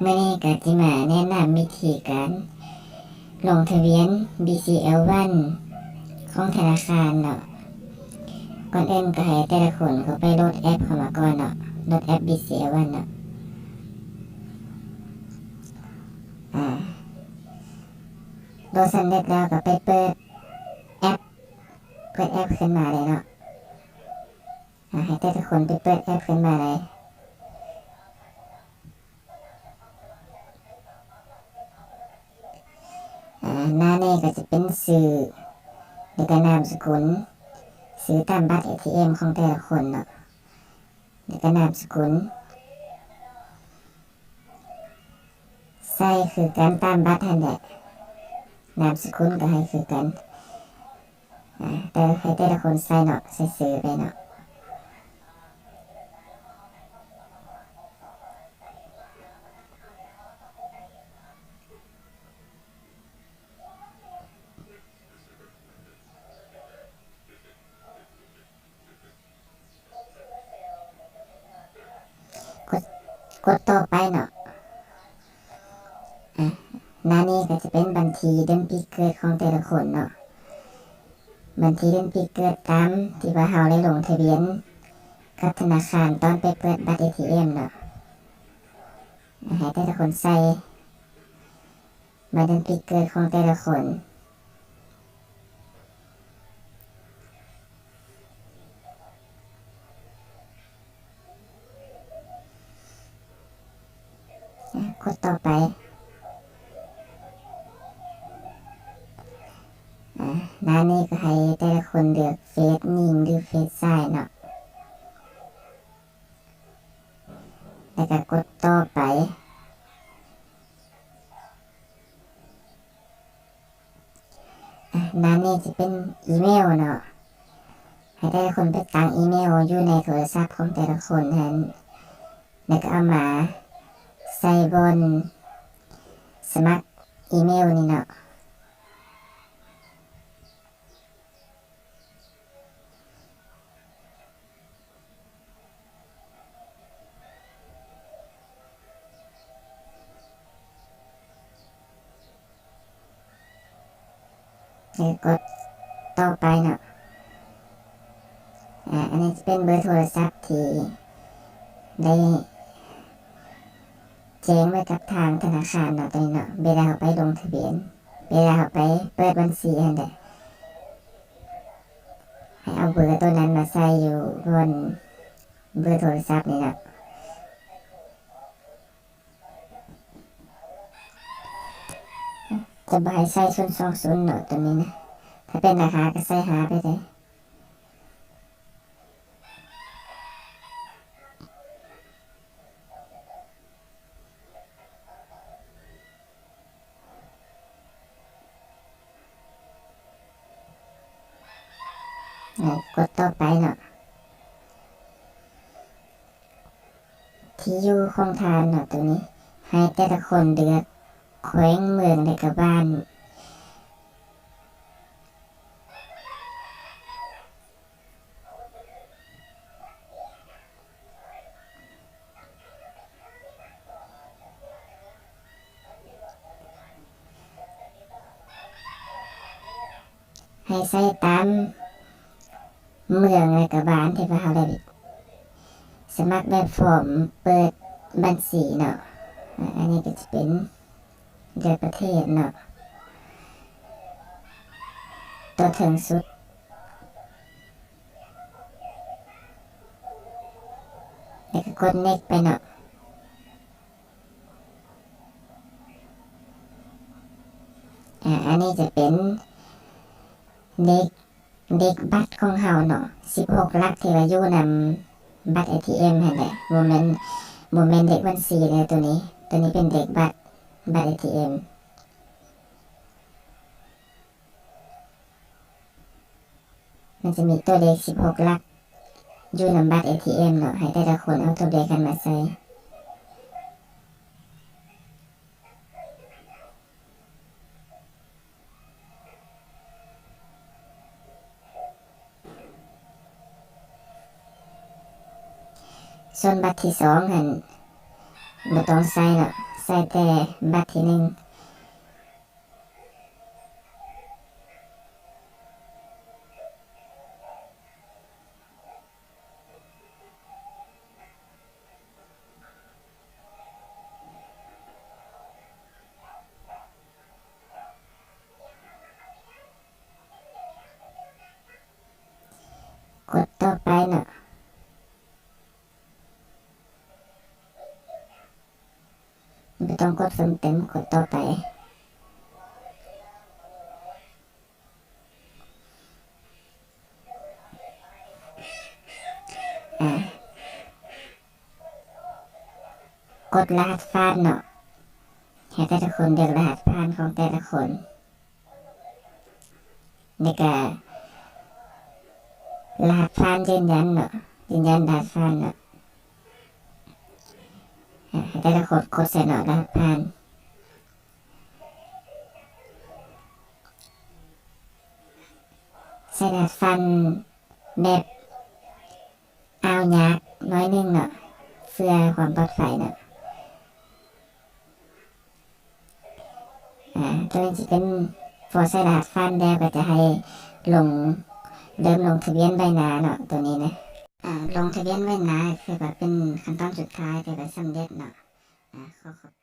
ມື້ນີ້ກໍຊິມາແນະນຳວິທີການລົງທະບຽນ BCL One ຂອງທະນາຄານເນາະ. ກ່ອນອື່ນກໍໃຫ້ແຕ່ລະຄົນເຂົ້າໄປໂຫຼດແອັບເຂົ້າມາກ່ອນເນາະ, ໂຫຼດແອັບ BCL One ເນາະ. ອາ ໂຫຼດສຳເລັດແລ້ວກໍໄປເປີດແອັບ, ເປີດແອັບຂຶ້ນມາເລີຍເນາະ. ອາ ໃຫ້ແຕ່ລະຄົນໄປເປີດແອັບຂຶ້ນມາເລີຍ. ອາ ໜ້ານີ້ກໍຈະເປັນຊື່ ແລ້ວກໍນາມສະກຸນ, ຊື່ຕາມບັດ ATM ຂອງແຕ່ລະຄົນເນາະ, ແລ້ວກໍນາມສະກຸນ ໃສ່ຄືກັນຕາມບັດຫັ້ນແຫຼະ, ນາມສະກຸນກໍໃຫ້ຄືກັນ. ອາ ແຕ່ໃຫ້ແຕ່ລະຄົນໃສ່ເນາະ, ໃສ່ຊື່ໄປເນາະ. ກົດ ກົດຕໍ່ໄປເນາະ. ອາ ໜ້ານີ້ກໍຈະເປັນບັນທີເດືອນປີເກີດຂອງແຕ່ລະຄົນເນາະ, ບັນທີເດືອນປີເກີດຕາມທີ່ວ່າເຮົາໄດ້ລົງທະບຽນກັບທະນາຄານຕອນໄປເປີດບັດ ATM ເນາະ. ອາ ໃຫ້ແຕ່ລະຄົນໃສ່ ມາເດືອນປີເກີດຂອງແຕ່ລະຄົນ. ອາ ກົດຕໍ່ໄປ. ອາ ໜ້ານີ້ກໍໃຫ້ແຕ່ລະຄົນເລືອກເຟສຍິງ ຫຼື ເຟສຊາຍເນາະ, ແລ້ວກໍກົດຕໍ່ໄປ. ອາ ໜ້ານີ້ຈະເປັນອີເມວເນາະ, ໃຫ້ແຕ່ລະຄົນໄປຕັ້ງອີເມວຢູ່ໃນໂທລະສັບຂອງແຕ່ລະຄົນຫັ້ນ, ແລ້ວກໍເອົາມາໃສ່ບ່ອນສະໝັກອີເມວນີ້ເນາະ. ແລ້ວກົດຕໍ່ໄປເນາະ. ອາ ອັນນີ້ຈະເປັນເບີໂທລະສັບທີ່ໄດ້ແຈ້ງໄວ້ກັບທາງທະນາຄານເນາະ ໂຕນີ້ເນາະ, ເວລາເຮົາໄປລົງທະບຽນ, ເວລາເຮົາໄປເປີດບັນຊີຫັ້ນແຫຼະ. ໃຫ້ເອົາເບີໂຕນັ້ນມາໃສ່ຢູ່ບ່ອນເບີໂທລະສັບນີ້ເນາະ. ຈະບໍ່ໃຫ້ໃສ່ສູນສອງສູນເນາະ ໂຕນີ້ນະ, ຖ້າເປັນລະຫັດກໍໃສ່ຮະໄປເລີຍ. ແລ້ວກົດຕໍ່ໄປເນາະ. ທີ່ຢູ່ຂອງທ່ານເນາະ ໂຕນີ້ ໃຫ້ແຕ່ລະຄົນເລືອກແຂວງ ເມືອງ ແລະກະບ້ານ. ໃຫ້ໃສ່ຕາມເມືອງ ແລະກະບ້ານທີ່ວ່າເຮົາໄດ້ສະໝັກແບບຟອມເປີດບັນຊີເນາະ. ອາ ອັນນີ້ກໍຈະເປັນເລືອກປະເທດເນາະ ຕົວເທິງສຸດ. ແລ້ວກໍກົດ next ໄປເນາະ. ອາ ອັນນີ້ຈະເປັນເລກ ເລກບັດຂອງເຮົາເນາະ ສິບຫົກຫຼັກທີ່ວ່າຢູ່ນຳບັດ ເອທີເອັມ ຫັ້ນແຫຼະ. ບໍ່ແມ່ນ ບໍ່ແມ່ນເລກບັນຊີເດີ ໂຕນີ້ ໂຕນີ້ເປັນເລກບັດ ບັດ ເອທີເອັມ. ມັນຈະມີຕົວເລກສິບຫົກຫຼັກຢູ່ນຳບັດ ເອທີເອັມ ເນາະ, ໃຫ້ແຕ່ລະຄົນເອົາຕົວເລກຫັ້ນມາໃສ່. ສ່ວນບັດທີສອງຫັ້ນ ບໍ່ຕ້ອງໃສ່ເນາະ, ໃສ່ແຕ່ບັດທີໜຶ່ງ. ກົດຕໍ່ໄປເນາະ. ບໍ່ຕ້ອງກົດເພີ່ມເຕີມ, ກົດຕໍ່ໄປ. ອາ ກົດລະຫັດຜ່ານເນາະ, ໃຫ້ແຕ່ລະຄົນເລືອກລະຫັດຜ່ານຂອງແຕ່ລະຄົນ. ແລ້ວກະລະຫັດຜ່ານຢືນຢັນເນາະ, ຢືນຢັນລະຫັດຜ່ານເນາະ. ອາ ໃຫ້ແຕ່ລະຄົນກົດໃສ່ເນາະ ລະຫັດຜ່ານ. ໃສ່ລະຫັດຜ່ານແບບອ່າວຍາກໜ້ອຍໜຶ່ງເນາະ ເພື່ອຄວາມປອດໄພເນາະ. ອາ ໂຕນີ້ຊິເປັນ ພໍໃສ່ລະຫັດຜ່ານແລ້ວກໍຈະໃຫ້ລົງ ເລີ່ມລົງທະບຽນໃບໜ້າເນາະ ໂຕນີ້ນະ. ອາ ລົງທະບຽນໃບໜ້າ ຖືວ່າເປັນຂັ້ນຕອນສຸດທ້າຍ ຖືວ່າສຳເລັດເນາະ. ອາ ຂໍຂອບ